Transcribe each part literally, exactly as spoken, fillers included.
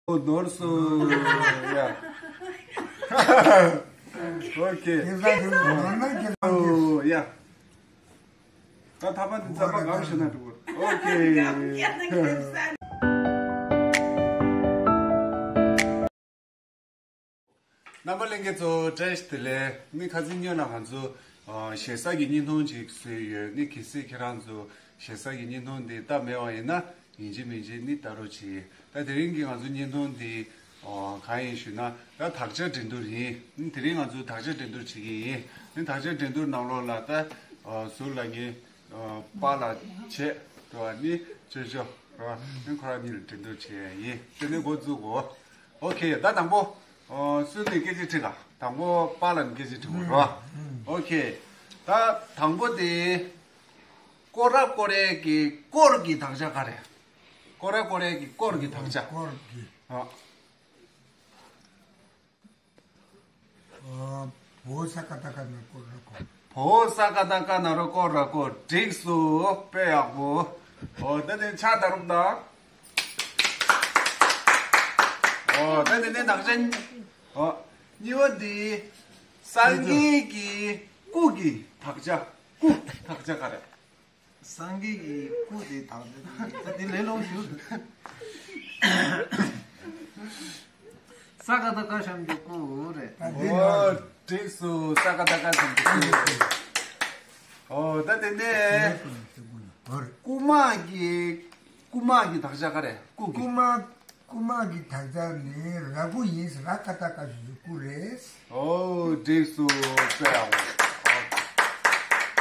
ནོར་སོང་། ཡ། ཨོ་ཁེ། ཁེ་ས་ཁེ་ནོར་ན་ཁེ་ས་ཨོ་ཡ། ད་ཐ་མ་འདི་རྩམ་པ་གང་བཞོན་ན་འགྲོ་གི་རེད། ཨོ་ཁེ། རྣམ་པ་ལྷན་རྒྱས་ཚོ་བཀྲ་ཤིས་བདེ་ལེགས། ནི་ཁ་སང་སྔོན་ལ་ང་ཚོ་ཨ་ཞེ་ས་གི་བརྙན་ཐུང་ཅིག་བཟོས་ཡོད། ནི་གལ་སྲིད་ཁྱེད་རང་ཚོ་ཞེ་ས་གི་བརྙན་ཐུང་འདི་ལྟ་མེད་པ་ཡིན་ན་ཡིན་གཅིག་མིན་གཅིག་ནི་ལྟ་རོགས་གྱིས། ད་དེ་རིང་གི་ང་ཚོ་བརྙན་ཐུང་འདི་ཨ་གང་ཡིན་ཞུས་ན་ད་དག་ཆ་འགྲན་བསྡུར་ཡིན། ནི་དེ་རིང་ང་ཚོ་དག་ཆ་འགྲན་བསྡུར་བྱེད་ཀྱི་ཡིན། ནི་དག་ཆ་འགྲན་བསྡུར་ནང་ལོགས་ལ་ད་ཨ་ཟུར་ལ་ངའི་ཨ་པཱ་ལགས་བྱས་རེད་བ། ནི་ཅོ་ཅོ་རེད་བ། ནི་ཁོ་རང་གཉིས་ལ་འགྲན་བསྡུར་བྱེད་ཡ་ཡིན། དེ་ནས་འགོ་བཙུགས་གོ། ཨོ་ཁེ། ད་དང་པོ་ཨ་སུ་ནས་སྐད་ཆ་དྲི་ག། དང་པོ་པཱ་ལགས་ནས་སྐད་ཆ་དྲི་གོ་རེད་བ། ཨོ་ཁེ། ད་དང་པོ་དེ་ཀོ་ར་ཀོ་རེ་གི་ཀོར་གི་དག་ཆ་ག་རེ། ཀོ་ར་ཀོ་རེ་གི་ཀོར་གི་དག་ཆ། ཀོར་གི། ཨ། ཨ། བོ་ས་ཀ་བཏགས་སྐ་ན་རོ་ཀོ་ར་ཀོ། བོ་ས་ཀ་བཏགས་སྐ་ན་རོ་ཀོ་ར་ཀོ། འགྲིགས་སོང་། དཔེ་ཡག་པོ། ཨོ་ད་དེ་ཕྱག་བརྡབ་རོགས་གནང་། ཨོ་ད་དེ་ནས་དག་ཆ་གཉིས། ཨོ་གཉིས་པ་འདི་སངས་རྒྱས་ཀྱི་སྐུ་གི་དག་ཆ། སྐུ་དག་ཆ་ག་རེ། སངས་རྒྱས་ཀྱི་སྐུ་དེ་དག་ཆ་དེ་ད་དེ་ལས་ལོངས་ཞུ། ས་ཀ་བཏགས་སྐ་ཞབས་ཀྱུ་སྐུ་རེད། ཨོ་འགྲིགས་སོང་། ས་ཀ་བཏགས་སྐ་ཞབས་ཀྱུ་སྐུ། ཨོ་ད་དེ་ནས་རྐུ་མ་གི་རྐུ་མ་གི་དག་ཆ་ག་རེ། རྐུ་གི། རྐུ་མ། རྐུ་མ་གི་དག་ཆ་ནི་ར་རྐུ་ཡིན། ར་ཀ་བཏགས་རྐ་ཞབས་ཀྱུ་རྐུ་རེད། ཨོ་འགྲིགས་སོང་། དཔེ་ཡག་པོ།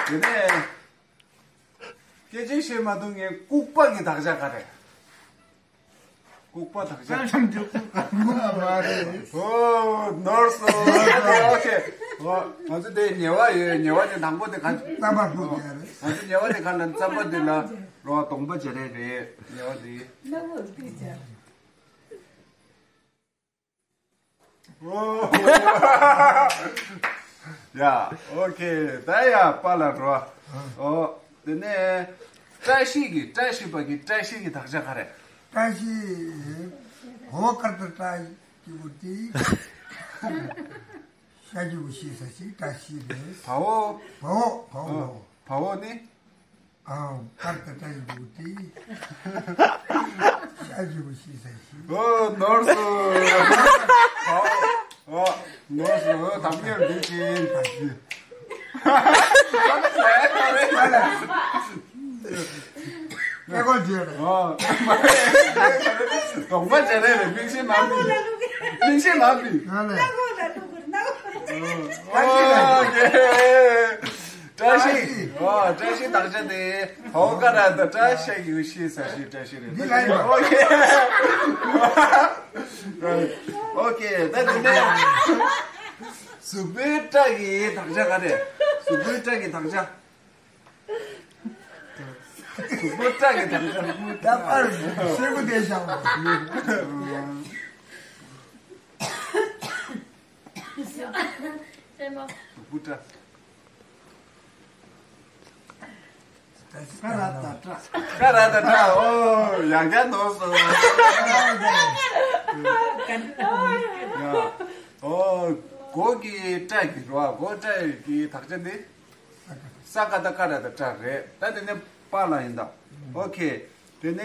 དེ་ནས་སྐད་ཆ་བཤད་མ་ཐུབ་མཁན་ལྐུགས་པ་གི་དག་ཆ་ག་རེ། ལྐུགས་པ་དག་ཆ། ཀ་ཞབས་ཀྱུ་ལྐུགས་པ་མ་རེད། ཨོ་ནོར་སོང་། ཨོ་ཁེ། ཨོ་ང་ཚོ་དེ་ཉེ་བ་ཡོད། ཉེ་བ་དེ་དང་པོ་དེ་ག་རྩམ་པ་ལྐུགས་ཡ་རེད། ང་ཚོ་ཉེ་བ་དེ་ག་ལ་རྩམ་པ་དེ་ལ་རོ་གདོང་པ་བྱེད་རེད་རེད། ཉེ་བ་དེ། ཨོ། ཡ། ཨོ་ཁེ། ད་ཡ་པཱ་ལགས་འགྲོ། ཨོ། དེ་ནས་བཀྲ་ཤིས་ཀྱི། བཀྲ་ཤིས་པ་གི་བཀྲ་ཤིས་ཀྱི་དག་ཆ་ག་རེ། བཀྲ་ཤིས། བ་འོག་དཀར་དང་བཀྲ་ཞབས་ཀྱུ་ཏི། ཤ་ཞབས་ཀྱུ་ཤི་ས་ཤིས། བཀྲ་ཤིས་རེད། བ་འོག་བ་འོག་བ་འོག་ཨོ། བ་འོག་ནི། ཨང་། དཀར་དང་བཀྲ་ཞབས་ཀྱུ་ཏི། ཤ་ཞབས་ཀྱུ་ཤི་ས་ཤིས། ཨོ་ནོར་སོང་། ཨོ་ནོར་སོང་། ཨོ་དམ་ཉེར་འདི་ཅིན་ད་ཤི། ཀྱེ་ཀོ་ཇེ་རེད། ཨོ། གདོང་པ་ཇེ་རེད་རེད། མིང་ཤེས་མ་མི། མིང་ཤེས་མ་མི། ང་ལ། ཨོ་ཨོ་ཁེ། བཀྲ་ཤིས། ཨོ་བཀྲ་ཤིས་དག་ཆ་དེ། ཧོ་ཀ་ར་ད་བཀྲ་ཤིས་ཀྱི་ཤི་ས་ཤི་བཀྲ་ཤིས་རེད། འདི་ལ་ཡིན་པ། ཨོ་ཁེ། ཨོ་ཁེ། ད་དེ་ནས་གཟུགས་པོའི་སྐྲ་གི་དག་ཆ་ག་རེ། གཟུགས་པོའི་སྐྲ་གི་དག་ཆ། གཟུགས་པོའི་སྐྲ་གི་དག་ཆ། ད་པར་ཤེས་པོ་དེ་བཞག་གཟུགས་པོའི་སྐྲ། ཀ་ར་བཏགས་སྐྲ། ཀ་ར་བཏགས་སྐྲ། ཨོ་ཡང་བསྐྱར་ནོར་སོང་། ཡ། ཨོ་མགོ་གི་སྐྲ་གི་རོ། མགོ་སྐྲ་གི་དག་ཆ་འདི། ས་ཀ་བཏགས་སྐ་ར་བཏགས་སྐྲ་རེད། ད་དེ་ནས་པཱ་ལགས་ཡིན་ད། ཨོ་ཁེ། དེ་ནས་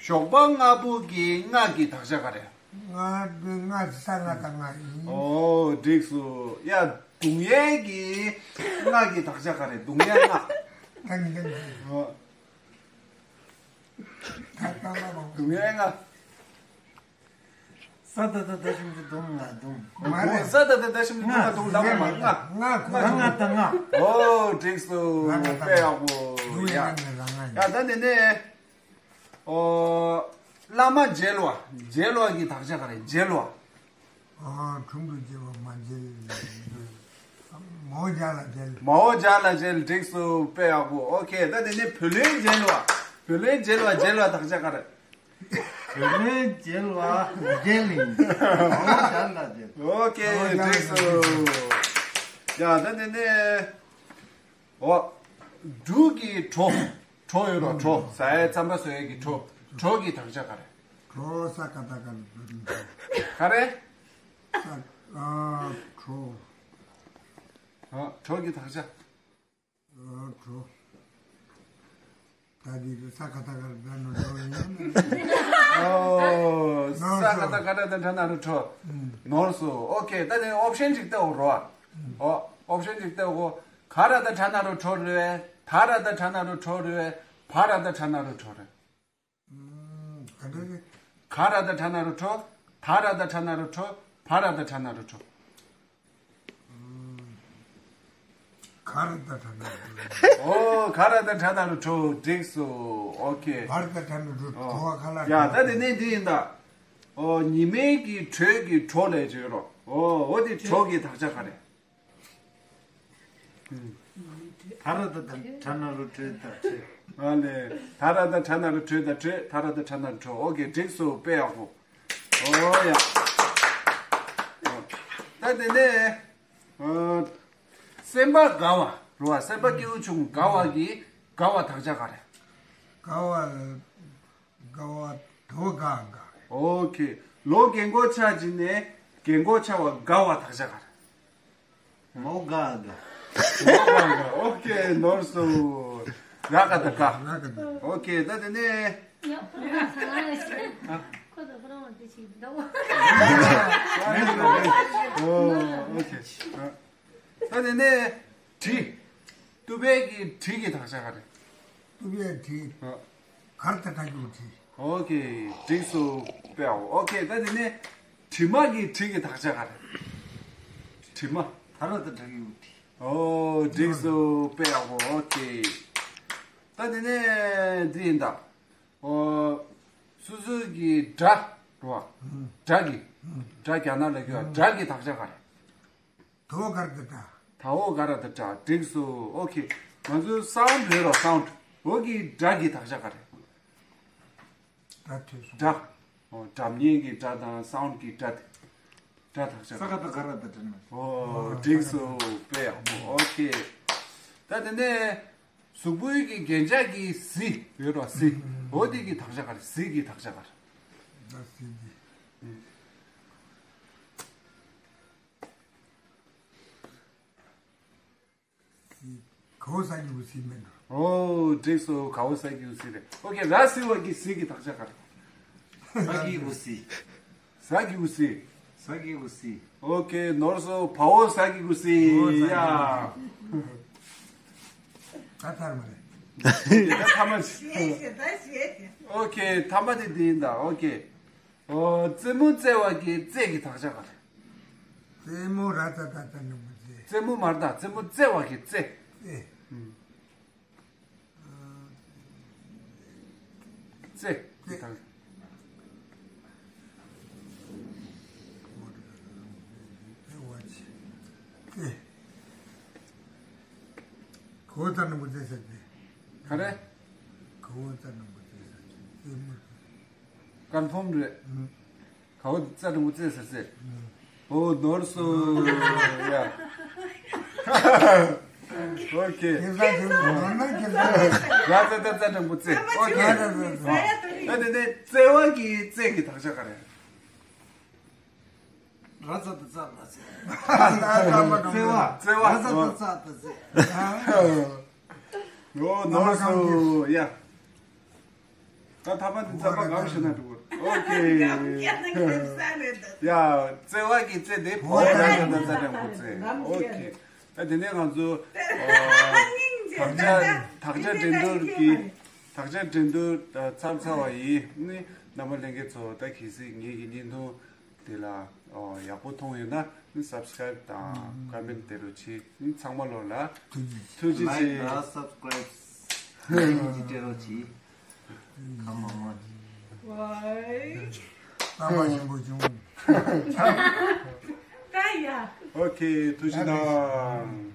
ཞོགས་པ་སྔ་པོ་གི་སྔ་གི་དག་ཆ་ག་རེ། སྔ་པོའི་སྔ་ས་སྔ་བཏགས་སྔ་ཡིན། ཨོ་འགྲིགས་སོང་། ཡ། གདུང་ཡས་ཀྱི་སྔ་གི་དག་ཆ་ག་རེ། གདུང་ཡས་སྔ། ད་ནི་ད་ནི། ཨོ། ད་ད་ད་ད། གདུང་ཡས་སྔ། ས་ད་བཏགས་སྡ་ཞབས་ཀྱུ་སྡུང་། སྔ་གདུང་། མ་རེད། ས་ད་བཏགས་སྡ་ཞབས་ཀྱུ་སྡུང་། སྔ་གདུང་། ལ་མ་སྔ། སྔ་ཁོ་སྔ་ད་སྔ། ཨོ་འགྲིགས་སོང་། དཔེ་ཡག་པོ། ཡ། ཡ་ད་ནི་ནས། ཨོ། བླ་མ་མཇལ་བ། མཇལ་བ་གི་དག་ཆ་ག་རེ། མཇལ་བ། ཨ། དྲུང་དུ་མཇལ་བ་མ་མཇལ། མ་འོངས་བྱ་ལ་མཇལ། མ་འོངས་བྱ་ལ་མཇལ། འགྲིགས་སོང་། དཔེ་ཡག་པོ། ཨོ་ཁེ། ད་དེ་ནས་བུ་ལོན་མཇལ་བ། བུ་ལོན་མཇལ་བ། མཇལ་བ་དག་ཆ་ག་རེ། བུ་ལོན་མཇལ་བ་མཇལ་ཡིན། མ་འོངས་བྱ་ལ་མཇལ། ཨོ་ཁེ། འགྲིགས་སོང་། ཡ་ད་དེ་ནས། ཨོ། འབྲུ་གི་གྲོ། གྲོ་ཡོད་རོ། གྲོ། ཟ་ཡའི་རྩམ་པ་བཟོ་ཡས་ཀྱི་གྲོ། གྲོ་གི་དག་ཆ་ག་རེ། གྲོ་ས་ཀ་བཏགས་སྐ་ལ་གྲོ། ག་རེ། ས། ཨ། གྲོ། ཨ། གྲོ་གི་དག་ཆ། ཨ། གྲོ། ད་འདི་ས་ཀ་བཏགས་སྒ་ར་བཏགས་སྒྲ་ན་རོ་ཡིན་ན། ཨོ། ས་ཀ་བཏགས་སྒ་ར་བཏགས་སྒྲ་ན་རོ་གྲོ། ནོར་སོང་། ཨོ་ཁེ། ད་ནི་ཨོབ་ཤན་ཅིག་བལྟའོ་རོ། ཨོ། ཨོབ་ཤན་ཅིག་བལྟའོ། ག་ར་བཏགས་གྲ་ན་རོ་གྲོ་རེད། ད་ར་བཏགས་གྲ་ན་རོ་གྲོ་རེད། བ་ར་བཏགས་བྲ་ན་རོ་བྲོ་རེད། ཨུམ། ག་འདྲ་རེད། ག་ར་བཏགས་གྲ་ན་རོ་གྲོ། ད་ར་བཏགས་གྲ་ན་རོ་གྲོ། བ་ར་བཏགས་བྲ་ན་རོ་བྲོ། ཨུམ། ག་ར་བཏགས་གྲ་ན་རོ་གྲོ། ཨོ། ག་ར་བཏགས་གྲ་ན་རོ་གྲོ། འགྲིག་སོང་། ཨོ་ཁེ། བ་ར་བཏགས་བྲ་ན་རོ་བྲོ། ཨོ། བྲོ་བ་ཁ་ལག་ཡ། ད་དེ་ནས་འདི་ཡིན་ད། ཨོ། ཉི་མའི་གི་དྲོད་ཀྱི་དྲོ་ལས་བརྗོད་རོ། ཨོ། འོ་དེ་དྲོ་གི་དག་ཆ་ག་རེ། ད་ར་བཏགས་གྲ་ན་རོ་གྲོ་དང་གྲོད། ཨ་ལེ། ད་ར་བཏགས་གྲ་ན་རོ་གྲོ་དང་གྲོད། ད་ར་བཏགས་གྲ་ན་རོ་གྲོ། ཨོ་ཁེ། འགྲིག་སོང་། དཔེ་ཡག་པོ། ཨོ་ཡ། ད་དེ་ནས། ཨ། སེམས་པ་དགའ་བ་རོ། སེམས་པ་སྐྱིད་པོ་བྱུང་དགའ་བ་གི་དགའ་བ་དག་ཆ་ག་རེ། དགའ་བ། དགའ་བ་དོ་དགའ་དགའ། ཨོ་ཁེ། ལོ་རྒན་གོག་ཆགས་ཀྱི་ནས་རྒན་གོག་ཆགས་པ་དགའ་བ་དག་ཆ་ག་རེ། ལོ་དགའ་དགའ། ལོ་དགའ་དགའ། ཨོ་ཁེ། ནོར་སོང་། ར་ག་བཏགས་རྒ། ར་ག་བཏགས། ཨོ་ཁེ། ད་དེ་ནས། ཁོ་ད་ཁོ་རང་དེ་ཞིག་འདྲ་བ། ཨོ་ཁེ། ད་དེ་ནས་དྲི། ཏུ་པའི་གི་དྲི་གི་དག་ཆ་ག་རེ། ཏུ་པའི་དྲི། ཨ། ག་ར་བཏགས་གྲ་གི་གུ་དྲི། ཨོ་ཁེ། འགྲིག་སོང་། དཔེ་ཡག་པོ། ཨོ་ཁེ། ད་དེ་ནས་དྲི་མ་གི་དྲི་གི་དག་ཆ་ག་རེ། དྲི་མ། ད་ར་བཏགས་གྲ་གི་གུ་དྲི། ཨོ། འགྲིག་སོང་། དཔེ་ཡག་པོ། ཨོ་ཁེ། ད་དེ་ནས་འདི་ཡིན་ད། ཨོ། སོ་སོ་གི་སྒྲ་རོ། སྒྲ་གི། སྒྲ་རྒྱ་ནག་ལ་གི་སྒྲ་གི་དག་ཆ་ག་རེ། ད་འོ་ག་ར་བཏགས་གྲ། ད་འོ་ག་ར་བཏགས་གྲ། འགྲིག་སོང་། ཨོ་ཁེ། ང་ཚོ་སའུན་ཌི་ཡོད་རོ། སའུན་ཌི། འོ་གི་སྒྲ་གི་དག་ཆ་ག་རེ། སྒྲ་ཐོས་སོང་། སྒྲ། ཨོ། སྒྲ་སྙན་གྱི་སྒྲ་དང་སའུན་ཌི་གི་སྒྲ་དེ། སྒྲ་དག་ཆ་ག་རེ། ས་ཀ་བཏགས་སྒ་ར་བཏགས་སྒྲ་ན། ཨོ། འགྲིག་སོང་། དཔེ་ཡག་པོ། ཨོ་ཁེ། ད་དེ་ནས་གཟུགས་པོའི་གི་རྒྱན་ཆ་གི་གཟི་ཡོད་རོ། གཟི། ཨོ་དེ་གི་དག་ཆ་ག་རེ། གཟི་གི་དག་ཆ་ག་རེ། ད་གཟི་གི། གཟི། གའོ་ས་གི་གུ་གཟི་མིན་འགྲོ། ཨོ། འགྲིག་སོང་། གའོ་ས་གི་གུ་གཟི་རེད། ཨོ་ཁེ། ར་བསིལ་བ་གི་བསིལ་གི་དག་ཆ་ག་རེ། ས་གི་གུ་བསིལ། ས་གི་གུ་བསིལ། ས་གི་གུ་བསིལ། ཨོ་ཁེ། ནོར་སོང་། བའོ་ས་གི་གུ་བསིལ། ཨོ་ས་གི་གུ་ཡ། ད་ཐར་མ་རེད། ད་ཐ་མ། ཨོ་ཁེ། ཐ་མ་དེ་འདི་ཡིན་ད། ཨོ་ཁེ། ཨོ། རྩེད་མོ་རྩེ་བ་གི་རྩེ་གི་དག་ཆ་ག་རེ། རྩེད་མོ། ར་ཙ་ཏ་རྩ་འགྲེང་བུ་རྩེ། རྩེད་མོ་མ་རེད་ད། རྩེད་མོ་རྩེ་བ་གི་རྩེ། རྩེ། ཨུམ། རྩེ། རྩེ། རྩེ། གའོ་རྩ་འགྲེང་བུ་རྩེ་ཟེར་ཏེ། ག་རེ། གའོ་རྩ་འགྲེང་བུ་རྩེ་ཟེར་ཏེ། རྩེད་མོ། ཀན་ཕོམ་རེད། ཨུམ། གའོ་རྩ་འགྲེང་བུ་རྩེ་ཟེར་ཟེར། ཨུམ། ཨོ། ནོར་སོང་། ཡ། ཨོ་ཁེ། ཁེ་ས་ཁེ་ས་ནོར་ན་ཁེ་ས། ར་ཙ་ཏ་རྩ་འགྲེང་བུ་རྩེ། ཨོ་ཁེ། ད་དེ་ནས་རྩེ་བ་གི་རྩེ་གི་དག་ཆ་ག་རེ། ར་ཙ་ཏ་རྩ་ཏ་རྩེ། རྩེ་བ། རྩེ་བ། ར་ཙ་ཏ་རྩ་ཏ་རྩེ། ཨོ། ནོར་སོང་། ཡ། ད་ཐ་མ་དེ་རྩ་བ་གང་ཞིག་ན་འགྲོ་གི། ཨོ་ཁེ། ཡ། རྩེ་བ་གི་རྩེ་དེ་བའོ་ར་ཙ་ཏ་རྩ་འགྲེང་བུ་རྩེ། ཨོ་ཁེ། ད་དེ་ནས་ང་ཚོ་དག་ཆ། དག་ཆ་འགྲན་བསྡུར་གྱི། དག་ཆ་འགྲན་བསྡུར་མཚམས་ཚར་བ་ཡིན། ནི་རྣམ་པ་ལྷན་རྒྱས་ཚོ། ད་གལ་སྲིད་ངེད་ཀྱི་བརྙན་ཐུང་དེ་ལ། ཨོ། ཡག་པོ་མཐོང་ཡོད་ན་ནི་སབ་སི་ཀ་རེབ་དང་ཀོ་མེན་ཊི་སྟེར་རོགས་གྱིས། ནི་ཚང་མ་ལོ་ལ་ཐུགས་རྗེ་ཆེ། ཐུགས་རྗེ་ཆེ། ལའིཀ་དང་སབ་སི་ཀ་རེབ་ནི་སྟེར་རོགས་གྱིས། ཁམས་མང་མང་། ཝའི། རྟག་པར་ཞིམ་པོ་བྱུང་། ད་ཡ། ཨོ་ཁེ། ཐུགས་རྗེ་གནང་།